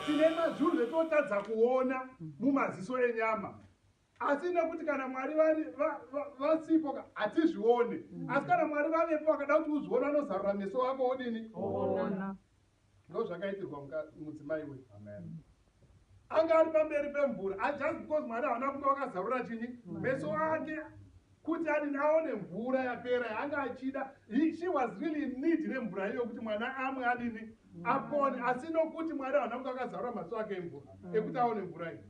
Tine mazvinhu zvetotadza kuona mumaziso enyama, asi nekuti kana Mwari vasipo hatizvione. Asi kana Mwari vavepo, vakada kuti uzvione, vanozarura meso ako odini? Ndo zvakaitirwa mudzimai uyu. Anga ari pamberi pemvura, just because Mwari havana kunge vakazarura chini meso ake kuti adini aone mvura yapera yaanga achida. She was really in need nemvura iyo kuti mwana amwe, adini, apone. Asi nokuti Mwari havana kunge akazarura maso ake emvura ekuti aone mvura iyi,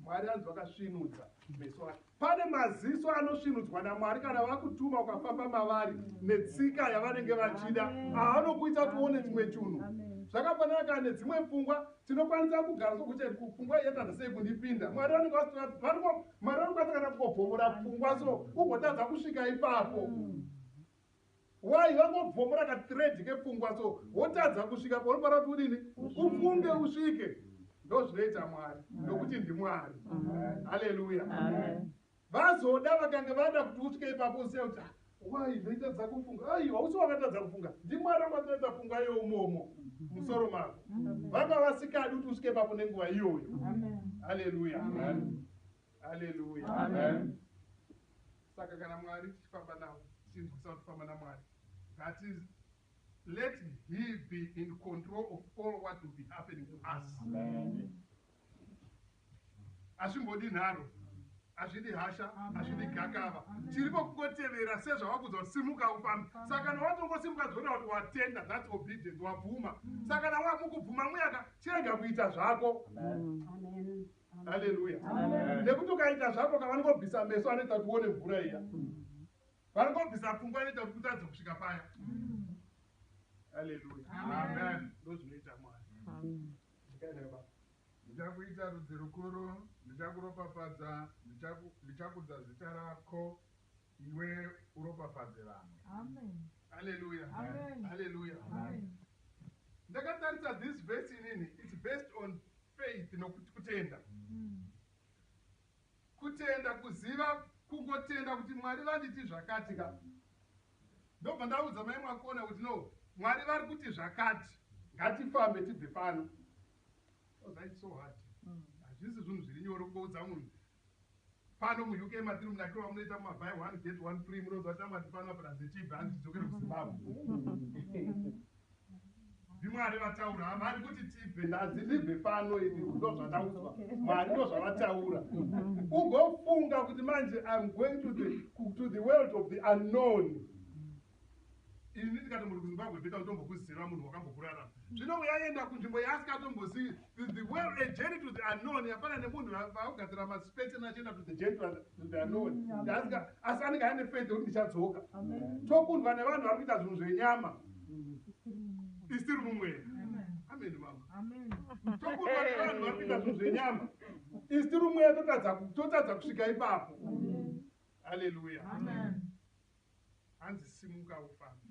Mwari anzi vakasvinudza meso ake. Pane maziso anosvinudzwa naMwari kana vakutuma, ukafamba mavari netsika yavanenge vachida, aanokuita kuti uone chimwe chinhu. Zvakafanana kana nedzimwe pfungwa, tinokwanisa kugara sokuti pfungwa iyatadza sei kundipinda. Mwari vanenge Mwari vanokwanisa kana kungobvomora pfungwa so ugotadza kusvika ipapo. Why? Vangobvomora kathread kepfungwa so wotadza kusvika paunofanira kuti udini, ufunge usvike. Ndo zvinoita Mwari, nokuti ndiMwari. Haleluya. Vazoda vakange vada kuti usvike ipapo, usiya kuti, "Ah, why ndoitadza kufunga?" Aiwa, usi wakatadza kufunga, ndiMwari wakatadza pfungwa iyo umomo musoro mako. Vanga vasikadi kuti usvike ipapo nenguva iyoyo. Haleluya, haleluya. Saka kana Mwari tichifamba navo, tichinzwisa kuti famba naMwari, that is, let he be in control of all what will be happening to us. Hazvimbodi nharo, hazvidi hasha, hazvidi gakava. Tiripo kungotevera sezvavakuudza kuti simuka ufambe. Saka kana watongosimuka, zvoreva kuti watenda. That's obedience, wabvuma. Saka kana wamukubvuma muyaka, chirega kuita zvako. Haleluya. Nekuti ukaita zvako ka, vanongobvisa meso anoita kuti uone mvura iya, vanongobvisa pfungwa anoita kuti kutadze kusvika paya. Haleluya, amen. Ndo zvinoita Mwari. Ndichakuita rudzi rukuru, ndichakuropafadza, ndichakudza zita rako, iwe uropafadze vamwe. Haleluya, haleluya. Ndakatarisa this verse inini, it's based on faith, nokuti kutenda, kutenda, kuziva, kungotenda kuti Mwari vanditi zvakati ka. Ndobva ndaudza mai Mwakona kuti, "No, Mwari vari kuti zvakati, ngatifambe tibve pano." Oh, that's so hard. Hazvisi zvinhu zviri nyore kungoudza munhu pano muUK matiri munakiro wamunoita mumabuy one get one free. Munonzwa shamwari pano apa nadzechibva hanzi tidzokere kuZimbabwe. NdiMwari vataura, vari kuti tibve, ndanzi ndibve pano ini, ndo zvataudzwa Mwari, ndo zvavataura. Ugofunga kuti manje I'm going to the world of the unknown. Ini ndikati muri kuZimbabwe better kutombokuziva munhu wakambokurarama. Zvino uyaenda kunzvimbo yaasikatombozivi, the world, a journey to the unknown. Yapana nemunhu vaugadzira masipeteni achienda to the journey to the unknown. Asi anenge aine faith yekuti ndichadzoka. Tokundwa nevanhu vari kuita zvinhu zvenyama isiri mumweya. Amen, mama. Tokundwa nevanhu vari kuita zvinhu zvenyama isiri mumweya, totadza kusvika ipapo. Haleluya. Hanzi simuka ufambe.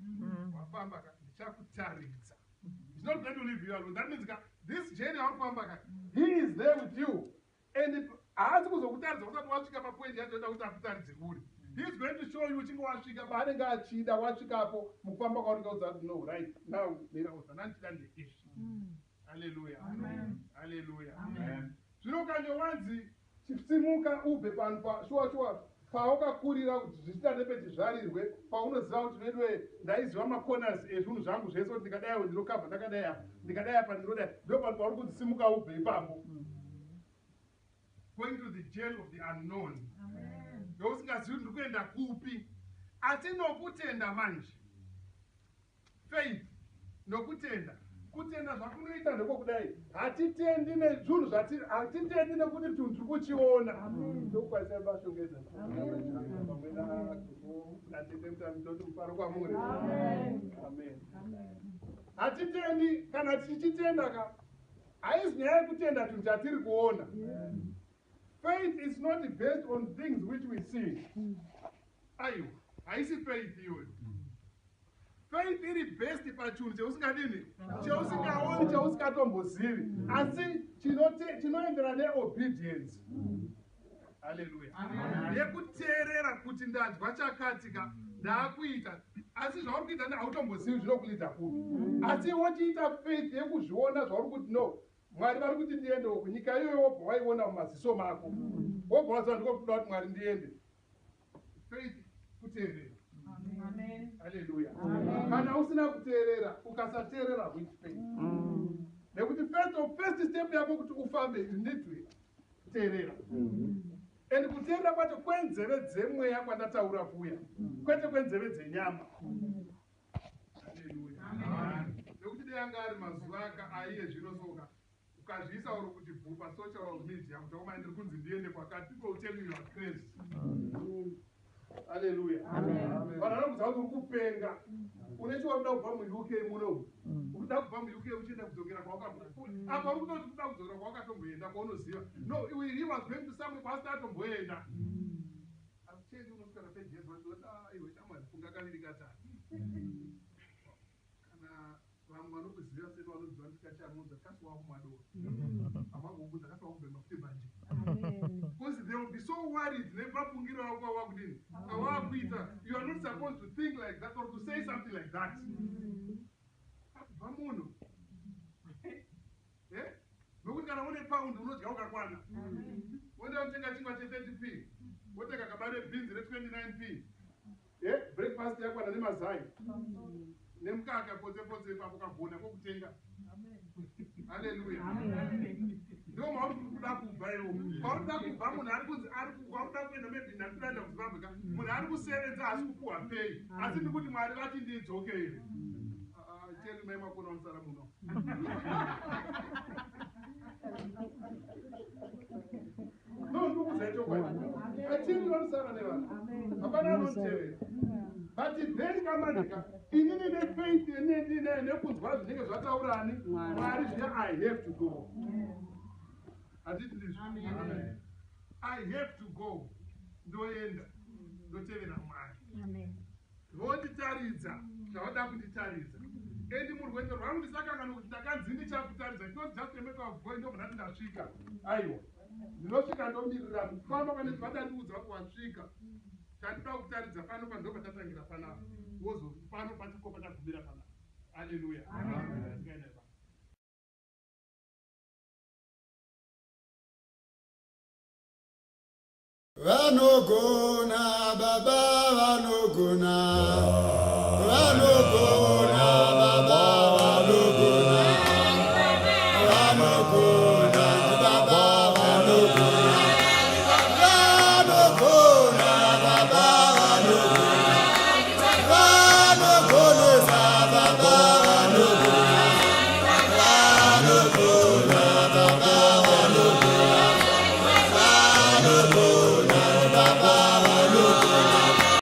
Wafamba ka, ndichakutaridza. He's not going to leave you alone. That means ka, this journey yauri ka, he is there with you and haasi kuzokutaridza usati wasvika papoint yacho yoda kuti akutaridze uri. He is going to show you uchinge wasvika paanenge achida wasvikapo. Mukufamba kwauri kaudza kuti, "No, right now mira, uzanandichida ndeizvi." Haleluya, haleluya. Zvino ukange wanzi chisimuka ubve pano pa shuwa shuwa pawakakurira kuti zvichida nepechizvarirwe, paunoziva kuti vedwe ndaiziva macorners ezvinhu zvangu zvese, kuti ndikadai ndinokabva, ndakadai apa, ndikadai apa ndinodai, ndo pano pauri kunzi simuka ubve ipapo, going to the journey of the unknown, ndousingazivi kuti ndiri kuenda kupi. Asi nokutenda manje, faith, nokutenda, kutenda zvakunoita ndekwokudai, hatitendi nezvinhu zvati, hatitendi nekuti chinhu tiri kuchiona. Ndokukwanisa bashongedza pamwe. Atete mutoti mufaro kwamuri. Amen. Hatitendi kana tichitenda ka haisi nyaya yekutenda chinhu chatiri kuona. Faith is not based on things which we see. Aiwa, haisi faith iyoyo. Faith iri based pachinhu cheusingadini, cheusingaoni, cheusingatombozivi, asi chinoenderana neobedience. Haleluya. Yekuteerera kuti ndanzwa chakati ka ndaakuita, asi zvauri kuita hautombozivi zvinokuleada kupi, asi wochiita faith yekuzviona zvauri kuti no, Mwari vari kuti ndiendewo kunyika iyoyo, wobva waiona mumaziso mako, wobva waziva ndiko kuda kuti Mwari ndiende. Faith kuteerera. Haleluya. Kana usina kuteerera, ukasateerera, which faith? Nekuti first of first step yako kuti ufambe, you need to teerera, and kuteerera kwacho kwenzeve dzemweya kwandataura kuya, kwete kwenzeve dzenyama. Haleluya. Nekuti dai anga ari mazuva aka aiye zvino soka ukazviisa uri kuti bhu pasocial media kuti omai ndiri kunzi ndiende kwakati, people will tell you you are crazy. Haleluya. Vanhu vanokudza kuti uri kupenga, une chiwa kuda kubva muUK muno, ukuda kubva muUK uchienda kudzokera kwawakabva. Apa uri kutoti kuda kudzokera kwawakatomboenda kwaunoziva. No, he was going to somewhere kwaasati atomboenda. Asi chete unosvika napejesu vachizoti, "Ah, iwe shamwari, funga kaviri katatu." Kana vamwe vanokuziva seni vanoziva ndikachamunza kasi wakumadoro havagokuudza kasi wakubhema futi mbanje, because they will be so worried nemafungiro ako awakudini awakuita. You are not supposed to think like that or to say something like that. Akubva munhu, Eh? Nokuti kana une paundi unodya ukakwana, woenda unotenga chingwa che30 p, wotenga gaba rebhinzi re29 p. Breakfast yakwana nemazai nemukaka potse potse ipapo, kagona kwokutenga. Haleluya. Ndo mauri kuda kubva iwo, kwauri kuda kubva, munhu ari kunzi ari kwauri kuda kuenda, maybe ndari kuda kuenda kuZimbabwe ka, munhu ari kusevenza asi kupuhwa pay, asi ndikuti Mwari vati ndidzokere. Cheri mai makona vanosara muno. No, ndikuudza chokwadi, achiri vanosara nevanhu, hapana anotevera. But then kamandika inini nefaith ndinayo nekunzwa zvinenge zvataurani Mwari zviya, I have to go. Handiti ndizvo? I have to go. Ndoenda, ndotevera Mwari, vonditaridza zvavada kunditaridza. And murwendo rwangu ndisakangana kuti ndakanzi ndichakutaridza. It's not just a matter of going, ndobva ndati ndasvika. Aiwa, ndinosvika ndomirira kufamba pane zvadandiudza kuti wasvika, chandida kutaridza pano pa, ndobva tatangira panapa, wozo pano patiko patagumira panapa. Aleluya. Tikaenda ipapo. Vanogona baba, vanogona.